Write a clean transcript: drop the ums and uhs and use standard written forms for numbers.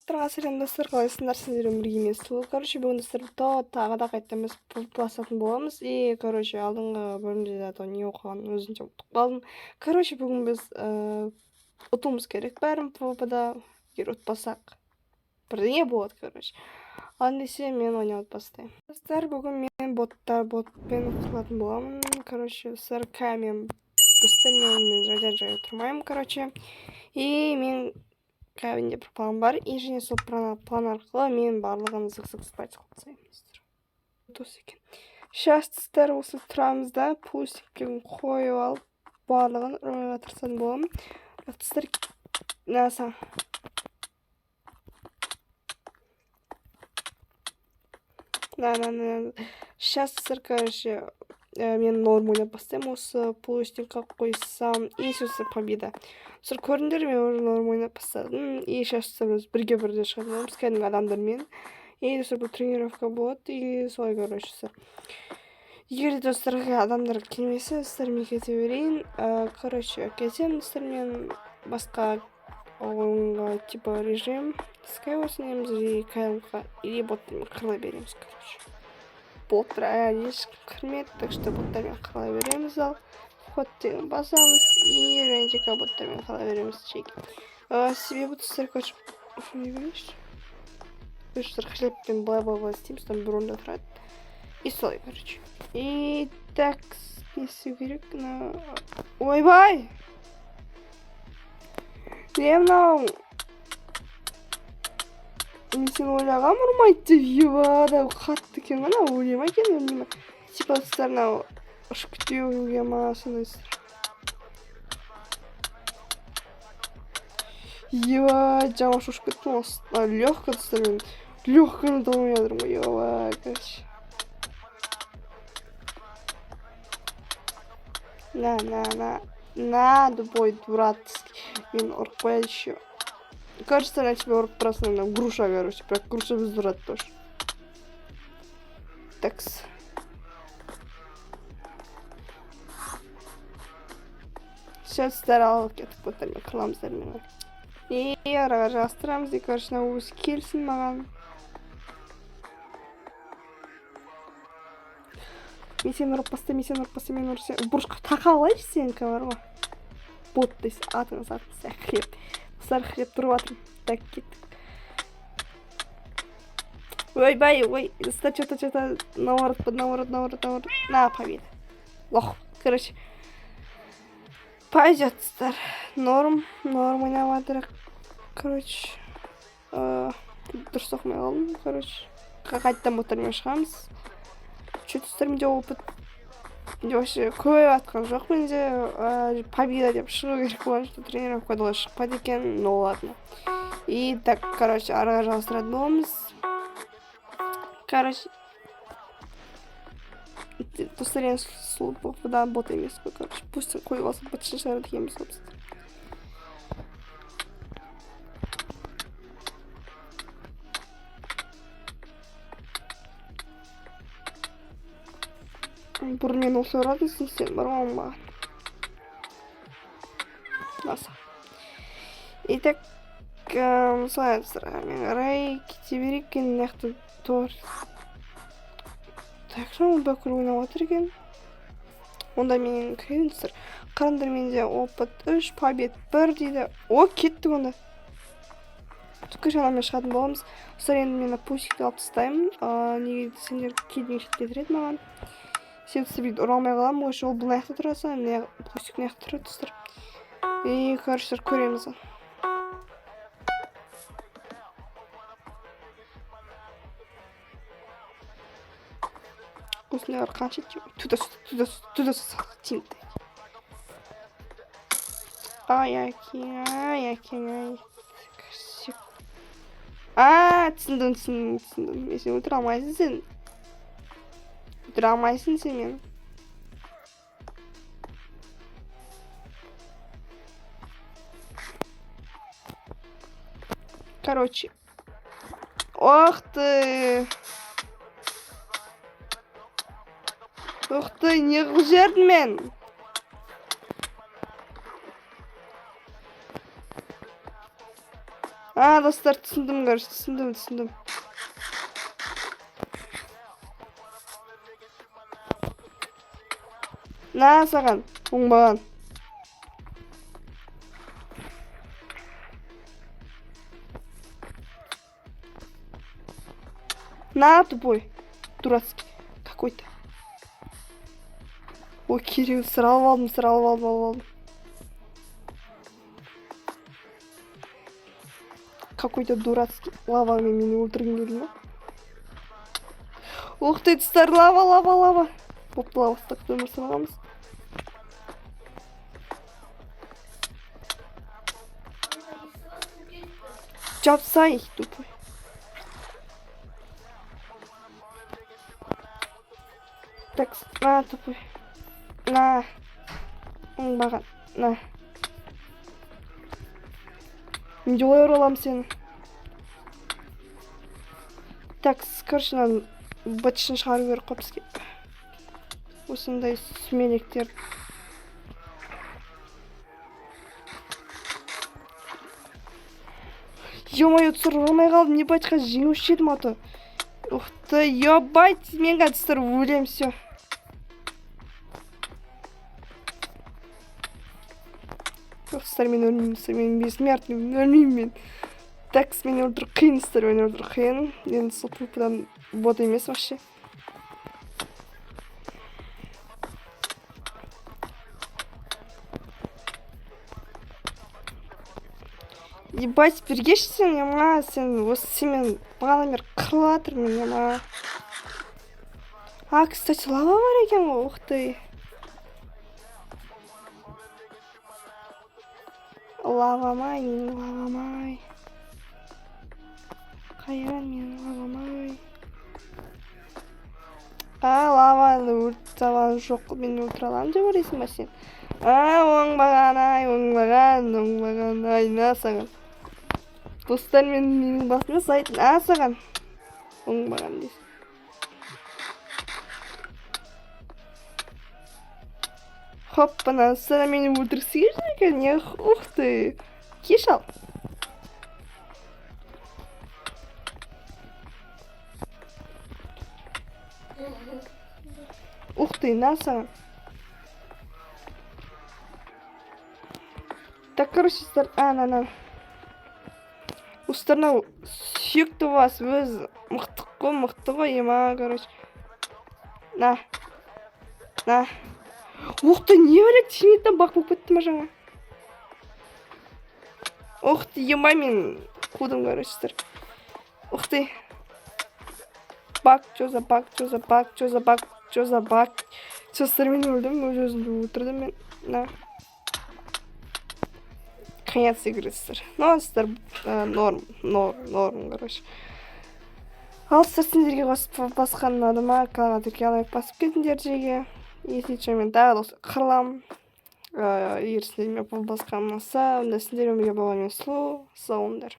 Сәлем, достар, қалайсыңдар? Сіздермен бірге мен, Сұлу. Короче, бүгін, достар, тағы да қайтадан біз басатын боламыз. И, короче, алдыңғы бөлімде де не оқығанын өзім де ұмытып қалдым. Короче, бүгін біз ұтуымыз керек бәрін PvP-да. Егер ұтпасақ, бірдеңе болады, короче. Ал десе, мен ойнауды бастаймын. Достар, бүгін мен ботпен қырылатын боламын. Короче, достар, мен достар, мен жайдан жай отырмаймын, короче. И мен кәдімгідей бір план бар, и және сол план арқылы мен барлығын зық зық спать қылып тастаймын, достар. Дос екен. Сейчас, достар, осы тұрамыз да, плюсикпен қойып алып, барлығын ұрмауға тырысатын боламын. Бірақ, достар, наса на на на сейчас, достар, короче, мен норм ойнап бастаймын. Осы плюсикқа қойсам, и сосын победа. Достар, көрдіңдер, мен уже норм ойнап бастадым. И сейчас біз бірге бірде шығатын боламыз кәдімгі адамдармен. И, достар, бұл тренировка болады. И солай, короче, достар, егер де, достар, адамдар келмесе, достар, мен кете берейін. Короче, кетемін, достар, мен басқа ойынға, типа режим Skywars ойнаймыз или кәдімгі, или боттармен қырыла береміз. Короче, боттар әлі ешкім кірмеді, так что боттармен қырыла береміз. Ал вход деген басамыз и және жеке боттармен қырыла береміз жеке. Себебі, достар, короче, не берейінші, достар, хлебпен былай былай былай істейміз, там бір орында тұрады. И солай, короче. И так, не істеу керек? Мына, ойбай, не мынау? Мен сені ойлағанмын ұрмайды деп. Ебада, қатты екен ғой мынау. Өле ма екен, өлмей ма? Типа, достар, мынау ұшып кетпеуге ма, сондай. Еба, жаңа шошып кеттім ғой. Легко, достар, мен легко алмай жатырмын ғой. Еба, короче, на, на, на, на, тупой, дурацкий, мені ұрып қояды еще. Кажется, на тебя ұрып тұрасың. Мынау груша, короче, бірақ груша бізді ұрады тоже. Такс, сейчас, достар, алып кеттік, боттармен қырыламыз мен. И араға жалғастырамыз. И, короче, мынау өзі келсін маған. Мен сені ұрып бастаймын, мен сені ұрып бастаймын, мен ұрып, бұрышқа тақап алайыншы сенікі бар ғой. Бот дейсің, атыңыз, атыңыз, хлеб. Достар, хлеб тұрып жатырмын. Так, кеттік. Ойбай, ой, достар, че то че то наоборот, наоборот, наоборот, наоборот. На, победа. Лох, короче, пойдет, достар. Норм, норм ойнап жатырық. Короче, дұрыс оқымай қалдым. Короче, қайтадан боттармен шығамыз. Че, достар, менде опыт вообще көбейіп жатқан жоқ. Менде победа деп шығу керек болған, что тренировкада олай шықпайды екен. Ну ладно. И так, короче, ары қарай жалғастыратын боламыз. Короче, достар, енді сол бұдан бот емес қой. Короче, пусть қойып алса, бытшын шығарады екенбіз ғой біз. Бұрын мені осылай ұратынсың сен бар ғой, маған наса. И так, солай, достар, мен қарай кете берейік енді. Мына жақта тор. Так, жаңа бүкіл ойнап жатыр екен. Онда мен кірейін, достар. Қараңдар, менде опыт 3, побед 1 дейді. О, кеттік онда. Түкке жаңамен шығатын боламыз. Достар, енді мен пусикті алып тастаймын. Неге десеңдер, кейде кетіреді маған. Себебі бүйтіп ұра алмай қаламын ғой. Ол мына жақта тұрса, мына пусик мына жақта тұрады, достар. И, короче, көреміз. Осындайлар қанша? Туда, туда, туда тиімді. Ай, әкең, ай, әкең, ай. А, түсіндім, түсіндім, түсіндім. Мен сені өлтіре алмайсың, сен өлтіре алмайсың сен мені. Короче, ох ты, ух ты, не қылып жібердім мен? А, достар, түсіндім, короче, түсіндім, түсіндім. На саған, оңбаған. На, тупой. Дурацкий. Какой-то. Ой, Кирилл, сұралып алдым, сұралып алдым, алып алдым. Какой-то дурацкий лавамен мені өлтіргің келді ма? Ух ты, достар, лава, лава, лава. Бопты, лава ұстап өмір сүре аламыз. Жапсай, тупой. Так, на, тупой. На. Оңбаған. На. Мен де олай ұра аламын сені. Так, короче, мынаның бытышын шығару керек қой бізге. Осындай сүмелектер. Ё-моё, достар, ұра алмай қалдым. Ебать, қазір жеңуші едім а то. Ух ты, ебать, мен қазір, достар, өлемін, все. Жоқ, достар, мен өлмеймін, достар, мен бессмертный, өлмеймін мен. Так, мені өлтіру қиын, достар, мені өлтіру қиын. Енді сол пвпдан бот емес вообще. Ебать, бергеші сен, ема, сен осы сенімен бағанадан бері қырылып жатырмын, ема. А, кстати, лава бар екен ғой, ух ты. Лавамай, менің лавамай. Қайран менің лавамай. А, лаваны өлт, лаваны жоқ қылып мені өлтіре аламын деп ойлайсың ба сен? А, оңбаған, ай, оңбаған, оңбаған, ай, на саған. Достар, менің басыма сайтын, а саған. Оңбаған дейсің. Хоппана, сен мені өлтіргісі келді екен, не, ух ты. Кеш ал. Ух ты, на саған. Так, короче, достар, а, на, на. Достар, мынау сүйекті бас өз мықты қой, мықты ғой, ема, короче. На. На. Ух ты, не бәле, тимейтін бақ болып кетті ма жаңа? Ух ты, ема, мен қудым, короче, достар. Ух ты. Баг, чё за баг, чё за баг, чё за баг, чё за баг. Достар, мен өлдім, өз өзімді өлтірдім мен. На. Конец игры, достар. Ну, достар, норм, норм, норм, короче. Ал, достар, сендерге қосып басқан ұнады ма? Каналға тіркеліп, лайк басып кетіңдер жеге. Если чё, мен тағы да осы қырыламын. Егер сендерге басқан ұнаса, онда сендермен бірге болған мен Сұлу. Сау болыңдар.